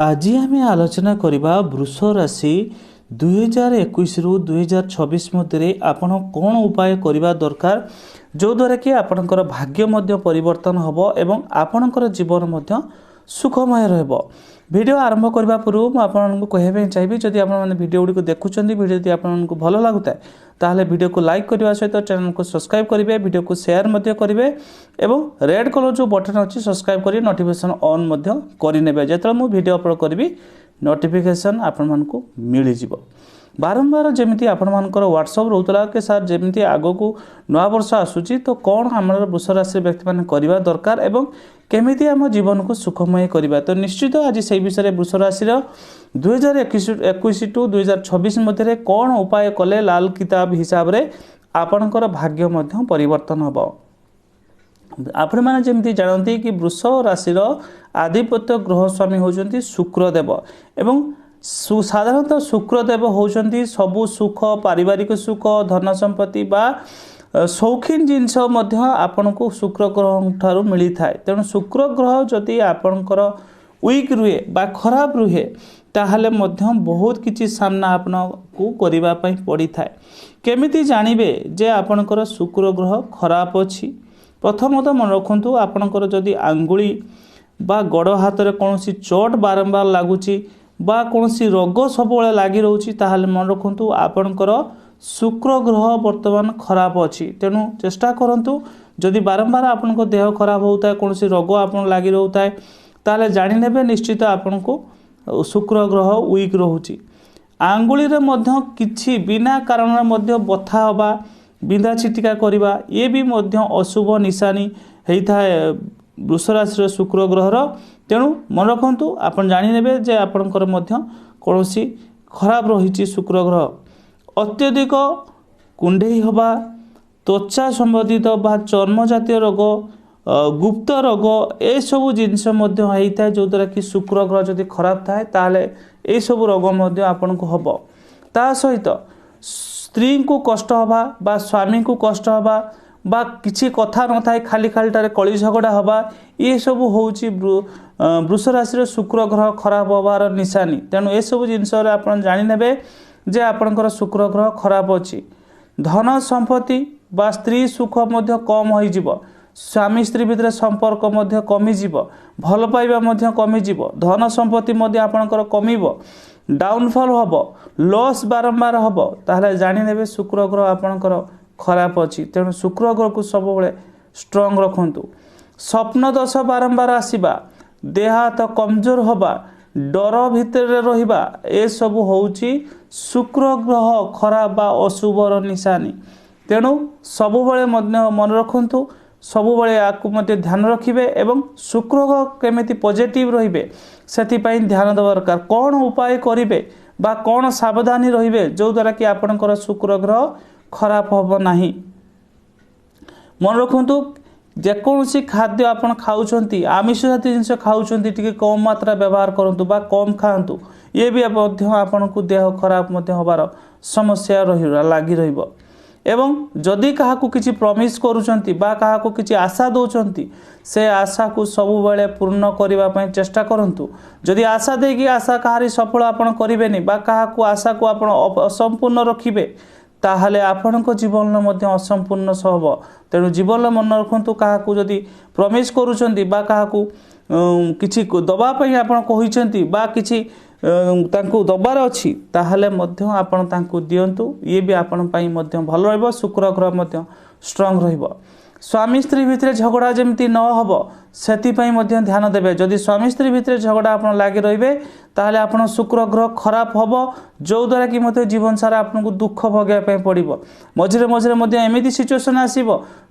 ଆଜି ଆମେ ଆଲୋଚନା କରିବା ବୃଷ ରାଶି 2021ରୁ 2026 ମଧ୍ୟରେ ଆପଣ କ'ଣ ଉପାୟ କରିବା ଦରକାର, ଯେଉଁଦ୍ୱାରା କି ଆପଣଙ୍କର ଭାଗ୍ୟ ମଧ୍ୟ ପରିବର୍ତ୍ତନ ହେବ ଏବଂ ଆପଣଙ୍କର ଜୀବନ ମଧ୍ୟ ସୁଖମୟ ରହିବ। ଭିଡ଼ିଓ ଆରମ୍ଭ କରିବା ପୂର୍ବରୁ ମୁଁ ଆପଣଙ୍କୁ କହିବା ପାଇଁ ଚାହିଁବି, ଯଦି ଆପଣମାନେ ଭିଡ଼ିଓ ଗୁଡ଼ିକୁ ଦେଖୁଛନ୍ତି, ଭିଡ଼ିଓ ଯଦି ଆପଣଙ୍କୁ ଭଲ ଲାଗୁଥାଏ, ତାହେଲେ ଭିଡ଼ିଓକୁ ଲାଇକ୍ କରିବା ସହିତ ଚ୍ୟାନେଲକୁ ସବସ୍କ୍ରାଇବ୍ କରିବେ, ଭିଡ଼ିଓକୁ ସେୟାର ମଧ୍ୟ କରିବେ ଏବଂ ରେଡ୍ କଲର୍ ଯେଉଁ ବଟନ୍ ଅଛି ସବସ୍କ୍ରାଇବ୍ କରି ନୋଟିଫିକେସନ୍ ଅନ୍ ମଧ୍ୟ କରିନେବେ। ଯେତେବେଳେ ମୁଁ ଭିଡ଼ିଓ ଅପଲୋଡ଼ କରିବି, ନୋଟିଫିକେସନ୍ ଆପଣମାନଙ୍କୁ ମିଳିଯିବ। ବାରମ୍ବାର ଯେମିତି ଆପଣମାନଙ୍କର ହ୍ୱାଟ୍ସଅପ୍ ରହୁଥିଲା କି ସାର୍, ଯେମିତି ଆଗକୁ ନୂଆବର୍ଷ ଆସୁଛି, ତ କ'ଣ ଆମର ବୃଷ ରାଶିର ବ୍ୟକ୍ତିମାନେ କରିବା ଦରକାର ଏବଂ କେମିତି ଆମ ଜୀବନକୁ ସୁଖମୟ କରିବା, ତ ନିଶ୍ଚିତ ଆଜି ସେଇ ବିଷୟରେ ବୃଷ ରାଶିର 2021 ଟୁ 2026 ମଧ୍ୟରେ କ'ଣ ଉପାୟ କଲେ ଲାଲ କିତାବ ହିସାବରେ ଆପଣଙ୍କର ଭାଗ୍ୟ ମଧ୍ୟ ପରିବର୍ତ୍ତନ ହେବ। ଆପଣମାନେ ଯେମିତି ଜାଣନ୍ତି କି ବୃଷ ରାଶିର ଆଧିପତ୍ୟ ଗ୍ରହ ସ୍ୱାମୀ ହେଉଛନ୍ତି ଶୁକ୍ରଦେବ ଏବଂ ସାଧାରଣତଃ ଶୁକ୍ରଦେବ ହେଉଛନ୍ତି ସବୁ ସୁଖ, ପାରିବାରିକ ସୁଖ, ଧନ ସମ୍ପତ୍ତି ବା ଶୌଖିନ ଜିନିଷ ମଧ୍ୟ ଆପଣଙ୍କୁ ଶୁକ୍ର ଗ୍ରହ ଠାରୁ ମିଳିଥାଏ। ତେଣୁ ଶୁକ୍ର ଗ୍ରହ ଯଦି ଆପଣଙ୍କର ୱିକ୍ ରୁହେ ବା ଖରାପ ରୁହେ, ତାହେଲେ ମଧ୍ୟ ବହୁତ କିଛି ସାମ୍ନା ଆପଣଙ୍କୁ କରିବା ପାଇଁ ପଡ଼ିଥାଏ। କେମିତି ଜାଣିବେ ଯେ ଆପଣଙ୍କର ଶୁକ୍ର ଗ୍ରହ ଖରାପ ଅଛି? ପ୍ରଥମତଃ ମନେ ରଖନ୍ତୁ, ଆପଣଙ୍କର ଯଦି ଆଙ୍ଗୁଳି ବା ଗୋଡ଼ ହାତରେ କୌଣସି ଚୋଟ ବାରମ୍ବାର ଲାଗୁଛି ବା କୌଣସି ରୋଗ ସବୁବେଳେ ଲାଗି ରହୁଛି, ତାହେଲେ ମନେ ରଖନ୍ତୁ ଆପଣଙ୍କର ଶୁକ୍ର ଗ୍ରହ ବର୍ତ୍ତମାନ ଖରାପ ଅଛି। ତେଣୁ ଚେଷ୍ଟା କରନ୍ତୁ, ଯଦି ବାରମ୍ବାର ଆପଣଙ୍କ ଦେହ ଖରାପ ହେଉଥାଏ, କୌଣସି ରୋଗ ଆପଣ ଲାଗି ରହୁଥାଏ, ତାହେଲେ ଜାଣିନେବେ ନିଶ୍ଚିତ ଆପଣଙ୍କୁ ଶୁକ୍ର ଗ୍ରହ ୱିକ୍ ରହୁଛି। ଆଙ୍ଗୁଳିରେ ମଧ୍ୟ କିଛି ବିନା କାରଣରେ ମଧ୍ୟ ବଥା ହେବା, ବିନ୍ଧା ଛିଟିକା କରିବା, ଇଏ ବି ମଧ୍ୟ ଅଶୁଭ ନିଶାନୀ ହେଇଥାଏ ବୃଷ ରାଶିର ଶୁକ୍ର ଗ୍ରହର। ତେଣୁ ମନେ ରଖନ୍ତୁ, ଆପଣ ଜାଣିନେବେ ଯେ ଆପଣଙ୍କର ମଧ୍ୟ କୌଣସି ଖରାପ ରହିଛି ଶୁକ୍ର ଗ୍ରହ। ଅତ୍ୟଧିକ କୁଣ୍ଡେଇ ହେବା, ତ୍ୱଚା ସମ୍ବନ୍ଧିତ ବା ଚର୍ମ ଜାତୀୟ ରୋଗ, ଗୁପ୍ତ ରୋଗ, ଏସବୁ ଜିନିଷ ମଧ୍ୟ ହେଇଥାଏ, ଯେଉଁଦ୍ୱାରା କି ଶୁକ୍ର ଗ୍ରହ ଯଦି ଖରାପ ଥାଏ ତାହେଲେ ଏସବୁ ରୋଗ ମଧ୍ୟ ଆପଣଙ୍କୁ ହେବ। ତା ସହିତ ସ୍ତ୍ରୀଙ୍କୁ କଷ୍ଟ ହେବା ବା ସ୍ୱାମୀଙ୍କୁ କଷ୍ଟ ହେବା ବା କିଛି କଥା ନଥାଏ ଖାଲି ଖାଲିଟାରେ କଳି ଝଗଡ଼ା ହେବା, ଏସବୁ ହେଉଛି ବୃଷ ରାଶିର ଶୁକ୍ର ଗ୍ରହ ଖରାପ ହେବାର ନିଶାନୀ। ତେଣୁ ଏସବୁ ଜିନିଷରେ ଆପଣ ଜାଣିନେବେ ଯେ ଆପଣଙ୍କର ଶୁକ୍ର ଗ୍ରହ ଖରାପ ଅଛି। ଧନ ସମ୍ପତ୍ତି ବା ସ୍ତ୍ରୀ ସୁଖ ମଧ୍ୟ କମ୍ ହୋଇଯିବ, ସ୍ୱାମୀ ସ୍ତ୍ରୀ ଭିତରେ ସମ୍ପର୍କ ମଧ୍ୟ କମିଯିବ, ଭଲ ପାଇବା ମଧ୍ୟ କମିଯିବ, ଧନ ସମ୍ପତ୍ତି ମଧ୍ୟ ଆପଣଙ୍କର କମିବ, ଡାଉନଫଲ୍ ହେବ, ଲସ୍ ବାରମ୍ବାର ହେବ, ତାହେଲେ ଜାଣିନେବେ ଶୁକ୍ର ଗ୍ରହ ଆପଣଙ୍କର ଖରାପ ଅଛି। ତେଣୁ ଶୁକ୍ର ଗ୍ରହକୁ ସବୁବେଳେ ଷ୍ଟ୍ରଙ୍ଗ ରଖନ୍ତୁ। ସ୍ୱପ୍ନ ଦୋଷ ବାରମ୍ବାର ଆସିବା, ଦେହ ହାତ କମଜୋର ହେବା, ଡର ଭିତରେ ରହିବା, ଏସବୁ ହେଉଛି ଶୁକ୍ର ଗ୍ରହ ଖରାପ ବା ଅଶୁଭର ନିଶାନୀ। ତେଣୁ ସବୁବେଳେ ମଧ୍ୟ ମନେ ରଖନ୍ତୁ, ସବୁବେଳେ ୟାକୁ ମଧ୍ୟ ଧ୍ୟାନ ରଖିବେ ଏବଂ ଶୁକ୍ର ଗ୍ରହ କେମିତି ପଜିଟିଭ୍ ରହିବେ ସେଥିପାଇଁ ଧ୍ୟାନ ଦେବା ଦରକାର। କ'ଣ ଉପାୟ କରିବେ ବା କ'ଣ ସାବଧାନୀ ରହିବେ ଯେଉଁଦ୍ୱାରା କି ଆପଣଙ୍କର ଶୁକ୍ର ଗ୍ରହ ଖରାପ ହେବ ନାହିଁ? ମନେ ରଖନ୍ତୁ, ଯେକୌଣସି ଖାଦ୍ୟ ଆପଣ ଖାଉଛନ୍ତି, ଆମିଷ ଜାତୀୟ ଜିନିଷ ଖାଉଛନ୍ତି, ଟିକେ କମ୍ ମାତ୍ରା ବ୍ୟବହାର କରନ୍ତୁ ବା କମ୍ ଖାଆନ୍ତୁ। ଇଏ ବି ମଧ୍ୟ ଆପଣଙ୍କୁ ଦେହ ଖରାପ ମଧ୍ୟ ହେବାର ସମସ୍ୟା ରହି ଲାଗି ରହିବ। ଏବଂ ଯଦି କାହାକୁ କିଛି ପ୍ରମିସ୍ କରୁଛନ୍ତି ବା କାହାକୁ କିଛି ଆଶା ଦେଉଛନ୍ତି, ସେ ଆଶାକୁ ସବୁବେଳେ ପୂର୍ଣ୍ଣ କରିବା ପାଇଁ ଚେଷ୍ଟା କରନ୍ତୁ। ଯଦି ଆଶା ଦେଇକି ଆଶା କାହାରି ସଫଳ ଆପଣ କରିବେନି ବା କାହାକୁ ଆଶାକୁ ଆପଣ ଅସମ୍ପୂର୍ଣ୍ଣ ରଖିବେ, ତାହେଲେ ଆପଣଙ୍କ ଜୀବନରେ ମଧ୍ୟ ଅସମ୍ପୂର୍ଣ୍ଣ ହେବ। ତେଣୁ ଜୀବନରେ ମନେ ରଖନ୍ତୁ, କାହାକୁ ଯଦି ପ୍ରମିସ୍ କରୁଛନ୍ତି ବା କାହାକୁ କିଛି ଦେବା ପାଇଁ ଆପଣ କହିଛନ୍ତି ବା କିଛି ତାଙ୍କୁ ଦେବାର ଅଛି, ତାହେଲେ ମଧ୍ୟ ଆପଣ ତାଙ୍କୁ ଦିଅନ୍ତୁ। ଇଏ ବି ଆପଣଙ୍କ ପାଇଁ ମଧ୍ୟ ଭଲ ରହିବ, ଶୁକ୍ର ଗ୍ରହ ମଧ୍ୟ ଷ୍ଟ୍ରଙ୍ଗ ରହିବ। ସ୍ୱାମୀ ସ୍ତ୍ରୀ ଭିତରେ ଝଗଡ଼ା ଯେମିତି ନ ହେବ ସେଥିପାଇଁ ମଧ୍ୟ ଧ୍ୟାନ ଦେବେ। ଯଦି ସ୍ୱାମୀ ସ୍ତ୍ରୀ ଭିତରେ ଝଗଡ଼ା ଆପଣ ଲାଗି ରହିବେ, ତାହେଲେ ଆପଣ ଶୁକ୍ର ଗ୍ରହ ଖରାପ ହେବ, ଯେଉଁଦ୍ୱାରା କି ମଧ୍ୟ ଜୀବନ ସାରା ଆପଣଙ୍କୁ ଦୁଃଖ ଭୋଗିବା ପାଇଁ ପଡ଼ିବ। ମଝିରେ ମଝିରେ ମଧ୍ୟ ଏମିତି ସିଚୁଏସନ୍ ଆସିବ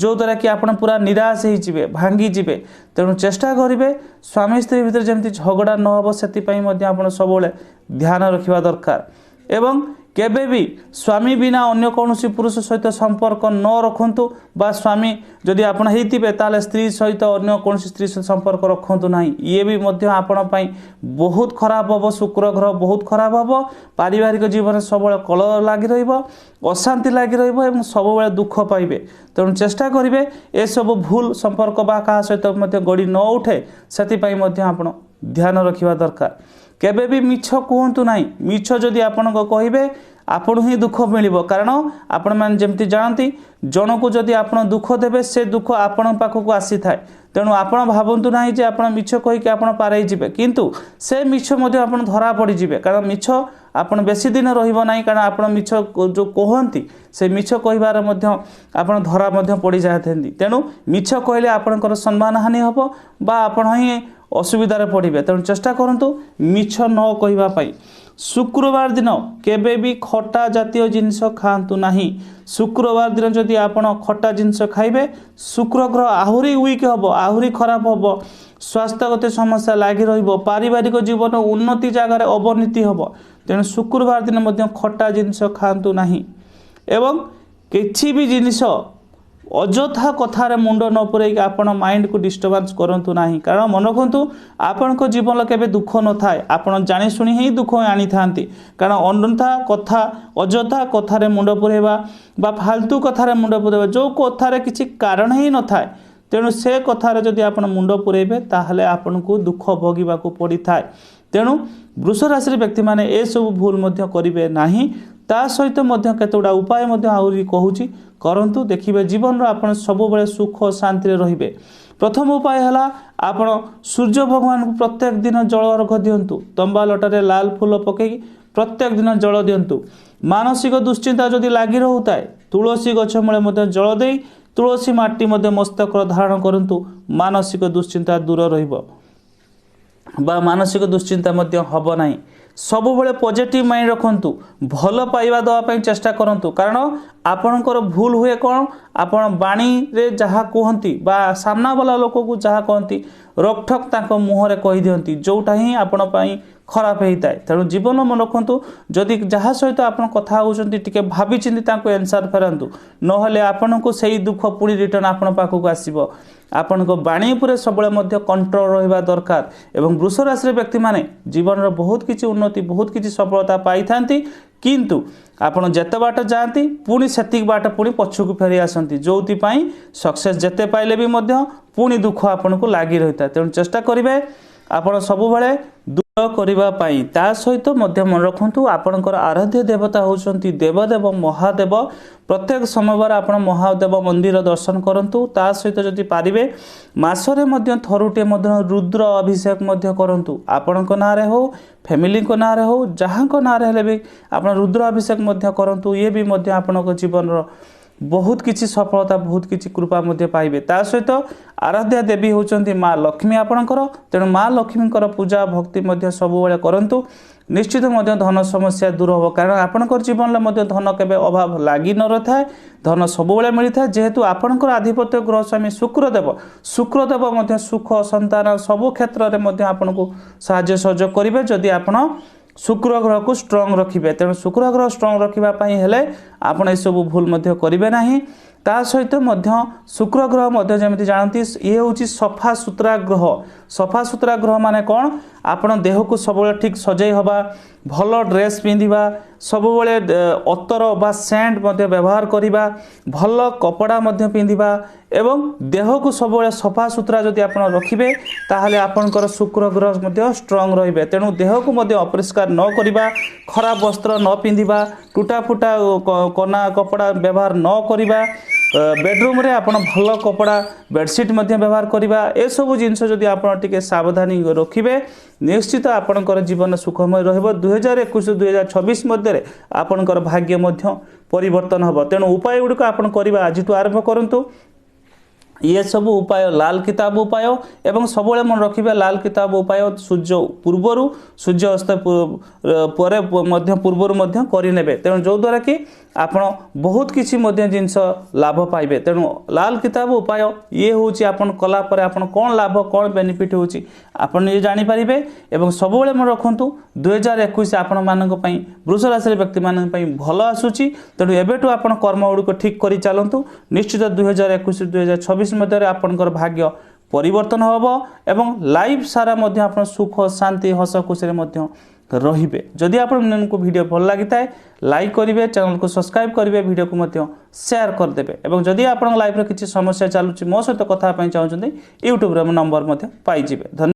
ଯେଉଁଦ୍ୱାରା କି ଆପଣ ପୁରା ନିରାଶ ହେଇଯିବେ, ଭାଙ୍ଗିଯିବେ। ତେଣୁ ଚେଷ୍ଟା କରିବେ ସ୍ୱାମୀ ସ୍ତ୍ରୀ ଭିତରେ ଯେମିତି ଝଗଡ଼ା ନ ହେବ ସେଥିପାଇଁ ମଧ୍ୟ ଆପଣ ସବୁବେଳେ ଧ୍ୟାନ ରଖିବା ଦରକାର। ଏବଂ କେବେ ବି ସ୍ୱାମୀ ବିନା ଅନ୍ୟ କୌଣସି ପୁରୁଷ ସହିତ ସମ୍ପର୍କ ନ ରଖନ୍ତୁ ବା ସ୍ୱାମୀ ଯଦି ଆପଣ ହେଇଥିବେ, ତାହେଲେ ସ୍ତ୍ରୀ ସହିତ ଅନ୍ୟ କୌଣସି ସ୍ତ୍ରୀ ସହିତ ସମ୍ପର୍କ ରଖନ୍ତୁ ନାହିଁ। ଇଏ ବି ମଧ୍ୟ ଆପଣ ପାଇଁ ବହୁତ ଖରାପ ହେବ, ଶୁକ୍ର ଗ୍ରହ ବହୁତ ଖରାପ ହେବ, ପାରିବାରିକ ଜୀବନରେ ସବୁବେଳେ କଳହ ଲାଗି ରହିବ, ଅଶାନ୍ତି ଲାଗି ରହିବ ଏବଂ ସବୁବେଳେ ଦୁଃଖ ପାଇବେ। ତେଣୁ ଚେଷ୍ଟା କରିବେ ଏସବୁ ଭୁଲ ସମ୍ପର୍କ ବା କାହା ସହିତ ମଧ୍ୟ ଗଡ଼ି ନ ଉଠେ ସେଥିପାଇଁ ମଧ୍ୟ ଆପଣ ଧ୍ୟାନ ରଖିବା ଦରକାର। କେବେ ବି ମିଛ କୁହନ୍ତୁ ନାହିଁ। ମିଛ ଯଦି ଆପଣଙ୍କ କହିବେ, ଆପଣ ହିଁ ଦୁଃଖ ମିଳିବ। କାରଣ ଆପଣମାନେ ଯେମିତି ଜାଣନ୍ତି, ଜଣକୁ ଯଦି ଆପଣ ଦୁଃଖ ଦେବେ, ସେ ଦୁଃଖ ଆପଣଙ୍କ ପାଖକୁ ଆସିଥାଏ। ତେଣୁ ଆପଣ ଭାବନ୍ତୁ ନାହିଁ ଯେ ଆପଣ ମିଛ କହିକି ଆପଣ ପାରେଇ ଯିବେ, କିନ୍ତୁ ସେ ମିଛ ମଧ୍ୟ ଆପଣ ଧରା ପଡ଼ିଯିବେ। କାରଣ ମିଛ ଆପଣ ବେଶୀ ଦିନ ରହିବ ନାହିଁ। କାରଣ ଆପଣ ମିଛ ଯେଉଁ କୁହନ୍ତି, ସେ ମିଛ କହିବାର ମଧ୍ୟ ଆପଣ ଧରା ମଧ୍ୟ ପଡ଼ିଯାଇଥାନ୍ତି। ତେଣୁ ମିଛ କହିଲେ ଆପଣଙ୍କର ସମ୍ମାନ ହାନି ହେବ ବା ଆପଣ ହିଁ ଅସୁବିଧାରେ ପଡ଼ିବେ। ତେଣୁ ଚେଷ୍ଟା କରନ୍ତୁ ମିଛ ନ କହିବା ପାଇଁ। ଶୁକ୍ରବାର ଦିନ କେବେ ବି ଖଟା ଜାତୀୟ ଜିନିଷ ଖାଆନ୍ତୁ ନାହିଁ। ଶୁକ୍ରବାର ଦିନ ଯଦି ଆପଣ ଖଟା ଜିନିଷ ଖାଇବେ, ଶୁକ୍ର ଗ୍ରହ ଆହୁରି ୱିକ୍ ହେବ, ଆହୁରି ଖରାପ ହେବ, ସ୍ୱାସ୍ଥ୍ୟଗତ ସମସ୍ୟା ଲାଗି ରହିବ, ପାରିବାରିକ ଜୀବନ ଉନ୍ନତି ଜାଗାରେ ଅବନତି ହେବ। ତେଣୁ ଶୁକ୍ରବାର ଦିନ ମଧ୍ୟ ଖଟା ଜିନିଷ ଖାଆନ୍ତୁ ନାହିଁ ଏବଂ କିଛି ବି ଜିନିଷ ଅଯଥା କଥାରେ ମୁଣ୍ଡ ନ ପୂରେଇକି ଆପଣ ମାଇଣ୍ଡକୁ ଡିଷ୍ଟର୍ବାନ୍ସ କରନ୍ତୁ ନାହିଁ। କାରଣ ମନେ ରଖନ୍ତୁ, ଆପଣଙ୍କ ଜୀବନରେ କେବେ ଦୁଃଖ ନଥାଏ, ଆପଣ ଜାଣିଶୁଣି ହିଁ ଦୁଃଖ ଆଣିଥାନ୍ତି। କାରଣ ଅନ୍ୟଥା କଥା, ଅଯଥା କଥାରେ ମୁଣ୍ଡ ପୂରେଇବା ବା ଫାଲତୁ କଥାରେ ମୁଣ୍ଡ ପୂରେଇବା, ଯେଉଁ କଥାରେ କିଛି କାରଣ ହିଁ ନଥାଏ, ତେଣୁ ସେ କଥାରେ ଯଦି ଆପଣ ମୁଣ୍ଡ ପୂରେଇବେ, ତାହେଲେ ଆପଣଙ୍କୁ ଦୁଃଖ ଭୋଗିବାକୁ ପଡ଼ିଥାଏ। ତେଣୁ ବୃଷ ରାଶିର ବ୍ୟକ୍ତିମାନେ ଏସବୁ ଭୁଲ ମଧ୍ୟ କରିବେ ନାହିଁ। ତା ସହିତ ମଧ୍ୟ କେତେଗୁଡ଼ା ଉପାୟ ମଧ୍ୟ ଆହୁରି କହୁଛି, କରନ୍ତୁ, ଦେଖିବେ ଜୀବନର ଆପଣ ସବୁବେଳେ ସୁଖ ଶାନ୍ତିରେ ରହିବେ। ପ୍ରଥମ ଉପାୟ ହେଲା, ଆପଣ ସୂର୍ଯ୍ୟ ଭଗବାନଙ୍କୁ ପ୍ରତ୍ୟେକ ଦିନ ଜଳ ଅର୍ଘ ଦିଅନ୍ତୁ। ତମ୍ବା ଲଟାରେ ଲାଲ ଫୁଲ ପକାଇକି ପ୍ରତ୍ୟେକ ଦିନ ଜଳ ଦିଅନ୍ତୁ। ମାନସିକ ଦୁଶ୍ଚିନ୍ତା ଯଦି ଲାଗି ରହୁଥାଏ, ତୁଳସୀ ଗଛ ମୂଳେ ମଧ୍ୟ ଜଳ ଦେଇ ତୁଳସୀ ମାଟି ମଧ୍ୟ ମସ୍ତକର ଧାରଣ କରନ୍ତୁ। ମାନସିକ ଦୁଶ୍ଚିନ୍ତା ଦୂର ରହିବ ବା ମାନସିକ ଦୁଶ୍ଚିନ୍ତା ମଧ୍ୟ ହେବ ନାହିଁ। ସବୁବେଳେ ପଜିଟିଭ୍ ମାଇଣ୍ଡ ରଖନ୍ତୁ, ଭଲ ପାଇବା ଦେବା ପାଇଁ ଚେଷ୍ଟା କରନ୍ତୁ। କାରଣ ଆପଣଙ୍କର ଭୁଲ ହୁଏ କ'ଣ? ଆପଣ ବାଣୀରେ ଯାହା କୁହନ୍ତି ବା ସାମ୍ନାବାଲା ଲୋକକୁ ଯାହା କହନ୍ତି, ରୋକଠୋକ୍ ତାଙ୍କ ମୁହଁରେ କହିଦିଅନ୍ତି, ଯେଉଁଟା ହିଁ ଆପଣ ପାଇଁ ଖରାପ ହେଇଥାଏ। ତେଣୁ ଜୀବନ ମନେ ରଖନ୍ତୁ, ଯଦି ଯାହା ସହିତ ଆପଣ କଥା ହେଉଛନ୍ତି, ଟିକେ ଭାବିଚିନ୍ତି ତାଙ୍କୁ ଆନ୍ସର୍ ଫେରାନ୍ତୁ, ନହେଲେ ଆପଣଙ୍କୁ ସେଇ ଦୁଃଖ ପୁଣି ରିଟର୍ଣ୍ଣ ଆପଣଙ୍କ ପାଖକୁ ଆସିବ। ଆପଣଙ୍କ ବାଣୀ ଉପରେ ସବୁବେଳେ ମଧ୍ୟ କଣ୍ଟ୍ରୋଲ ରହିବା ଦରକାର। ଏବଂ ବୃଷ ରାଶିର ବ୍ୟକ୍ତିମାନେ ଜୀବନର ବହୁତ କିଛି ଉନ୍ନତି, ବହୁତ କିଛି ସଫଳତା ପାଇଥାନ୍ତି, କିନ୍ତୁ ଆପଣ ଯେତେ ବାଟ ଯାଆନ୍ତି, ପୁଣି ସେତିକି ବାଟ ପୁଣି ପଛକୁ ଫେରି ଆସନ୍ତି, ଯେଉଁଥିପାଇଁ ସକ୍ସେସ୍ ଯେତେ ପାଇଲେ ବି ମଧ୍ୟ ପୁଣି ଦୁଃଖ ଆପଣଙ୍କୁ ଲାଗି ରହିଥାଏ। ତେଣୁ ଚେଷ୍ଟା କରିବେ ଆପଣ ସବୁବେଳେ ଦୂର କରିବା ପାଇଁ। ତା ସହିତ ମଧ୍ୟ ମନେ ରଖନ୍ତୁ, ଆପଣଙ୍କର ଆରାଧ୍ୟ ଦେବତା ହେଉଛନ୍ତି ଦେବଦେବ ମହାଦେବ। ପ୍ରତ୍ୟେକ ସୋମବାର ଆପଣ ମହାଦେବ ମନ୍ଦିର ଦର୍ଶନ କରନ୍ତୁ। ତା ସହିତ ଯଦି ପାରିବେ, ମାସରେ ମଧ୍ୟ ଥରୁଟିଏ ମଧ୍ୟ ରୁଦ୍ର ଅଭିଷେକ ମଧ୍ୟ କରନ୍ତୁ। ଆପଣଙ୍କ ନାଁରେ ହେଉ, ଫ୍ୟାମିଲିଙ୍କ ନାଁରେ ହେଉ, ଯାହାଙ୍କ ନାଁରେ ହେଲେ ବି ଆପଣ ରୁଦ୍ର ଅଭିଷେକ ମଧ୍ୟ କରନ୍ତୁ। ଇଏ ବି ମଧ୍ୟ ଆପଣଙ୍କ ଜୀବନର ବହୁତ କିଛି ସଫଳତା, ବହୁତ କିଛି କୃପା ମଧ୍ୟ ପାଇବେ। ତା ସହିତ ଆରାଧ୍ୟା ଦେବୀ ହେଉଛନ୍ତି ମା ଲକ୍ଷ୍ମୀ ଆପଣଙ୍କର। ତେଣୁ ମା ଲକ୍ଷ୍ମୀଙ୍କର ପୂଜା ଭକ୍ତି ମଧ୍ୟ ସବୁବେଳେ କରନ୍ତୁ। ନିଶ୍ଚିତ ମଧ୍ୟ ଧନ ସମସ୍ୟା ଦୂର ହେବ। କାରଣ ଆପଣଙ୍କର ଜୀବନରେ ମଧ୍ୟ ଧନ କେବେ ଅଭାବ ଲାଗି ନ ରହିଥାଏ, ଧନ ସବୁବେଳେ ମିଳିଥାଏ। ଯେହେତୁ ଆପଣଙ୍କର ଆଧିପତ୍ୟ ଗ୍ରହ ସ୍ୱାମୀ ଶୁକ୍ରଦେବ, ଶୁକ୍ରଦେବ ମଧ୍ୟ ସୁଖ, ସନ୍ତାନ ସବୁ କ୍ଷେତ୍ରରେ ମଧ୍ୟ ଆପଣଙ୍କୁ ସାହାଯ୍ୟ ସହଯୋଗ କରିବେ, ଯଦି ଆପଣ ଶୁକ୍ର ଗ୍ରହକୁ ଷ୍ଟ୍ରଙ୍ଗ ରଖିବେ। ତେଣୁ ଶୁକ୍ର ଗ୍ରହ ଷ୍ଟ୍ରଙ୍ଗ ରଖିବା ପାଇଁ ହେଲେ ଆପଣ ଏସବୁ ଭୁଲ ମଧ୍ୟ କରିବେ ନାହିଁ। ତା ସହିତ ମଧ୍ୟ ଶୁକ୍ର ଗ୍ରହ ମଧ୍ୟ ଯେମିତି ଜାଣନ୍ତି, ଇଏ ହେଉଛି ସଫା ସୁତୁରା ଗ୍ରହ। ସଫା ସୁତୁରା ଗ୍ରହ ମାନେ କ'ଣ? ଆପଣ ଦେହକୁ ସବୁବେଳେ ଠିକ୍ ସଜେଇ ହେବା, ଭଲ ଡ୍ରେସ୍ ପିନ୍ଧିବା, ସବୁବେଳେ ଅତର ବା ସେଣ୍ଟ ମଧ୍ୟ ବ୍ୟବହାର କରିବା, ଭଲ କପଡ଼ା ମଧ୍ୟ ପିନ୍ଧିବା ଏବଂ ଦେହକୁ ସବୁବେଳେ ସଫା ସୁତୁରା ଯଦି ଆପଣ ରଖିବେ, ତାହେଲେ ଆପଣଙ୍କର ଶୁକ୍ର ଗ୍ରହ ମଧ୍ୟ ଷ୍ଟ୍ରଙ୍ଗ ରହିବେ। ତେଣୁ ଦେହକୁ ମଧ୍ୟ ଅପରିଷ୍କାର ନ କରିବା, ଖରାପ ବସ୍ତ୍ର ନ ପିନ୍ଧିବା, ଟୁଟା ଫୁଟା କନା କପଡ଼ା ବ୍ୟବହାର ନ କରିବା, ବେଡ଼ରୁମ୍ରେ ଆପଣ ଭଲ କପଡ଼ା ବେଡ଼ସିଟ୍ ମଧ୍ୟ ବ୍ୟବହାର କରିବା, ଏସବୁ ଜିନିଷ ଯଦି ଆପଣ ଟିକେ ସାବଧାନୀ ରଖିବେ, ନିଶ୍ଚିତ ଆପଣଙ୍କର ଜୀବନ ସୁଖମୟ ରହିବ। 2021 2026 ମଧ୍ୟରେ ଆପଣଙ୍କର ଭାଗ୍ୟ ମଧ୍ୟ ପରିବର୍ତ୍ତନ ହେବ। ତେଣୁ ଉପାୟ ଗୁଡ଼ିକ ଆପଣ କରିବା ଆଜିଠୁ ଆରମ୍ଭ କରନ୍ତୁ। ଇଏ ସବୁ ଉପାୟ ଲାଲ କିତାବ ଉପାୟ। ଏବଂ ସବୁବେଳେ ମନେ ରଖିବେ, ଲାଲ କିତାବ ଉପାୟ ସୂର୍ଯ୍ୟ ପୂର୍ବରୁ, ସୂର୍ଯ୍ୟ ଅସ୍ତ ପରେ ମଧ୍ୟ, ପୂର୍ବରୁ ମଧ୍ୟ କରିନେବେ। ତେଣୁ ଯେଉଁଦ୍ୱାରା କି ଆପଣ ବହୁତ କିଛି ମଧ୍ୟ ଜିନିଷ ଲାଭ ପାଇବେ। ତେଣୁ ଲାଲ କିତାବ ଉପାୟ ଇଏ ହେଉଛି, ଆପଣ କଲା ପରେ ଆପଣ କ'ଣ ଲାଭ, କ'ଣ ବେନିଫିଟ୍ ହେଉଛି, ଆପଣ ନିଜେ ଜାଣିପାରିବେ। ଏବଂ ସବୁବେଳେ ମନେ ରଖନ୍ତୁ, 2021 ଆପଣମାନଙ୍କ ପାଇଁ, ବୃଷ ରାଶିର ବ୍ୟକ୍ତିମାନଙ୍କ ପାଇଁ ଭଲ ଆସୁଛି। ତେଣୁ ଏବେଠୁ ଆପଣ କର୍ମ ଗୁଡ଼ିକ ଠିକ୍ କରି ଚାଲନ୍ତୁ। ନିଶ୍ଚିତ 2021 2026 ମଧ୍ୟରେ ଆପଣଙ୍କର ଭାଗ୍ୟ ପରିବର୍ତ୍ତନ ହେବ ଏବଂ ଲାଇଫ୍ ସାରା ମଧ୍ୟ ଆପଣ ସୁଖ ଶାନ୍ତି ହସ ଖୁସିରେ ମଧ୍ୟ ରହିବେ। ଯଦି ଆପଣମାନଙ୍କୁ ଭିଡ଼ିଓ ଭଲ ଲାଗିଥାଏ, ଲାଇକ୍ କରିବେ, ଚ୍ୟାନେଲକୁ ସବସ୍କ୍ରାଇବ୍ କରିବେ, ଭିଡ଼ିଓକୁ ମଧ୍ୟ ସେୟାର କରିଦେବେ। ଏବଂ ଯଦି ଆପଣଙ୍କ ଲାଇଫ୍ରେ କିଛି ସମସ୍ୟା ଚାଲୁଛି, ମୋ ସହିତ କଥା ହେବା ପାଇଁ ଚାହୁଁଛନ୍ତି, ୟୁଟ୍ୟୁବରେ ମୋ ନମ୍ବର ମଧ୍ୟ ପାଇଯିବେ। ଧନ୍ୟବାଦ।